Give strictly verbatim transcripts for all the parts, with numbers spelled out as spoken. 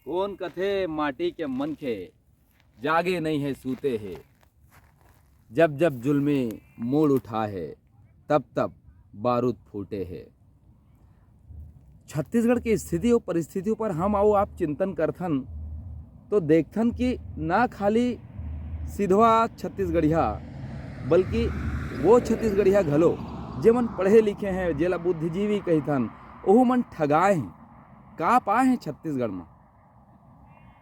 कोन कथे माटी के मनखे, जागे नइ हे, सूते हे। जब जब जुल्मी मोड़ उठा हे, तब तब बारूद फूटे हे। छत्तीसगढ़ के स्थिति अउ परिस्थिति ऊपर हम अउ आप चिंतन करथन, तो देखथन कि ना खाली सिधवा छत्तीसगढ़िया, बल्कि वो छत्तीसगढ़िया घलो, जेमन पढ़े लिखे हें, जेला बुद्धिजीवी कहिथन, ओहू मन ठगाए हें। का पाए हें छत्तीसगढ़ म?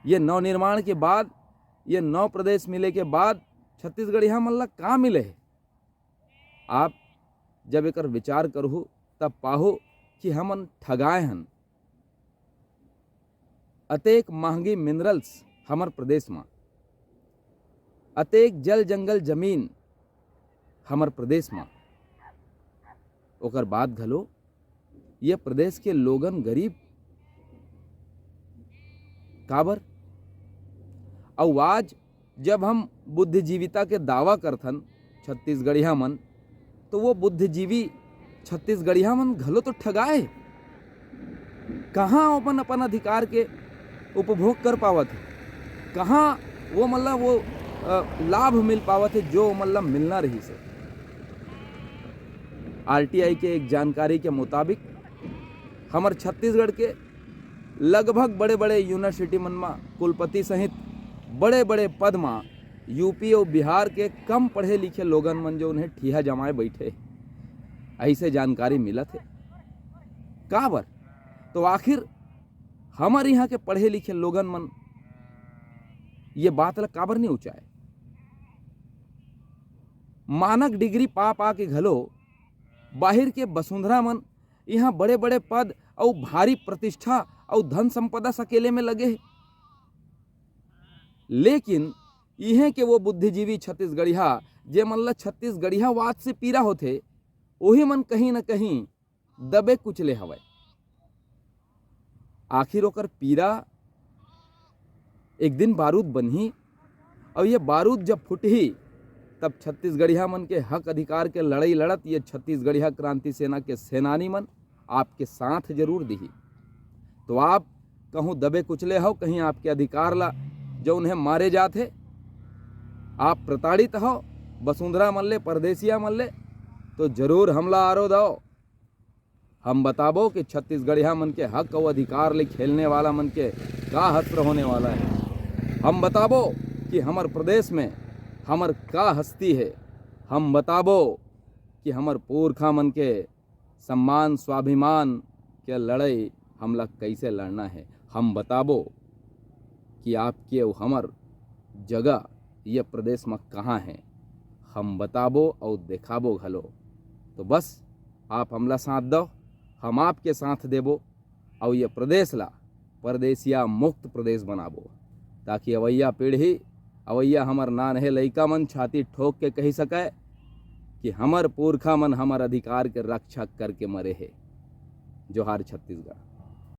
ये नवनिर्माण के बाद, ये नव प्रदेश मिले के बाद छत्तीसगढ़िया मन ला का मिले हे? आप जब एकर विचार करहू, तब पाहू कि हमन ठगाए हन। अतेक महंगी मिनरल्स हमर प्रदेश म, अतेक जल जंगल जमीन हमर प्रदेश म, ओकर बाद घलो ये प्रदेश के लोगन गरीब। काबर? अउ आज जब हम बुद्धिजीविता के दावा करथन छत्तीसगढ़िया मन, तो वो बुद्धिजीवी छत्तीसगढ़िया मन घलो तो ठगाए। कहाँ अपन, अपन अधिकार के उपभोग कर पावत हे? कहाँ वो, मतलब, वो, अ, लाभ मिल पावत हे, जो, मतलब, मिलना रहिस हे? आरटीआई के एक जानकारी के मुताबिक, हमर छत्तीसगढ़ के लगभग बड़े-बड़े यूनिवर्सिटी मन म कुलपति सहित बड़े-बड़े पद म यूपी अउ बिहार के कम पढ़े लिखे लोगन मन, जो उन्हें ठिहा जमाए बैठे, ऐसे जानकारी मिलत हे। काबर? तो आखिर हमर यहाँ के पढ़े लिखे लोगन मन ये बात ला काबर नहीं उचाए? मानक डिग्री पा पा के घलो बाहिर के बसुंधरा मन यहाँ बड़े-बड़े पद अउ भारी प्रतिष्ठा अउ धन संपदा सकेले में लगे हे। लेकिन इहें के वो बुद्धिजीवी छत्तीसगढ़िया, जे मन ल छत्तीसगढ़ियावाद से पीरा होथे, ओही मन कहीं न कहीं दबे कुचले हवय। आखिर ओकर पीरा एक दिन बारूद बनही, अउ ये बारूद जब फुटही, तब छत्तीसगढ़िया मन के हक अधिकार के लड़ाई लड़त ये छत्तीसगढ़िया क्रांति सेना के सेनानी मन आपके साथ जरूर दिही। तो आप कहूँ दबे कुचले हव, कहीं आपके अधिकार ला जो उन्हें मारे जात हे, आप प्रताड़ित हव बसुंधरा मन ले, परदेसिया मन ले, तो जरूर हमला आरो दव। हम बताबो कि छत्तीसगढ़िया मन के हक अउ अधिकार ले खेलने वाला मन के का हश्र होने वाला हे। हम बताबो कि हमर प्रदेश में हमर का हस्ती हे। हम बताबो कि हमर पुरखा मन के सम्मान, स्वाभिमान के लड़ाई हमला कैसे लड़ना हे। हम बताबो कि आपके अउ हमर जगह ये प्रदेश म कहाँ हे। हम बताबो अउ देखाबो घलो। तो बस आप हमला साथ दव, हम आपके साथ देबो अउ ये प्रदेश ला परदेसिया मुक्त प्रदेश बनाबो, ताकि अवइया पीढ़ी, अवइया हमर नान्हे लइका मन छाती ठोक के कहि सकय कि हमर पुरखा मन हमर अधिकार के रक्षा करके मरे हे। जोहार छत्तीसगढ़।